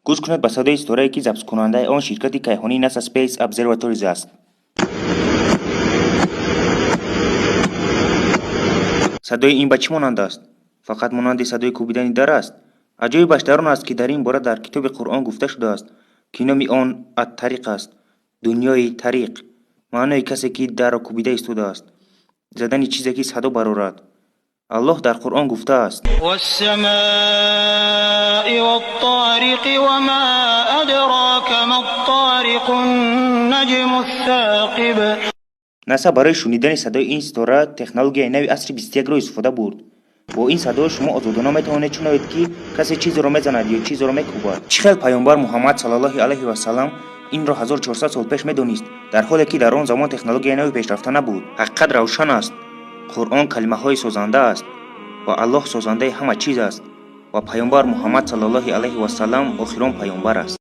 Гӯш кунед ба садои ситорае, ки запусккунандаи он ширкати кайҳонии NASA Space Observatories аст. Садои ин ба чӣ монанд аст? Фақат монанди садои кӯбидани дар аст. Аҷоибаш дар он аст, ки дар ин бора дар китоби Қуръон гуфта шудааст, ки номи он Ат-Тариқ аст, дунёи тариқ, маънои касе, ки дарро кӯбида истодааст, задани чизе, ки садо барорад. Аллоҳ дар Қуръон гуфтааст: والسماء والطارق وما أدراك ما الطارق النجم الثاقب. НАСА барои шунидани садои ин ситора технологияи нави асри 21-ро истифода бурд. Бо ин садо шумо озодона метавонед шунавед, ки касе чизеро мезанад ё чизеро мекӯбад. Чӣ хел пайғамбар Муҳаммад саллаллоҳи алайҳи васаллам инро 1400 сол пеш медонист, дар ҳоле ки дар он замон технологияи нави пешрафта набуд? Ҳақиқат равшан аст: Қуръон калимаҳои созанда аст ва Аллоҳ созандаи ҳама чиз аст ва пайғамбар Муҳаммад саллаллоҳи алайҳи васаллам охирон пайғамбар аст.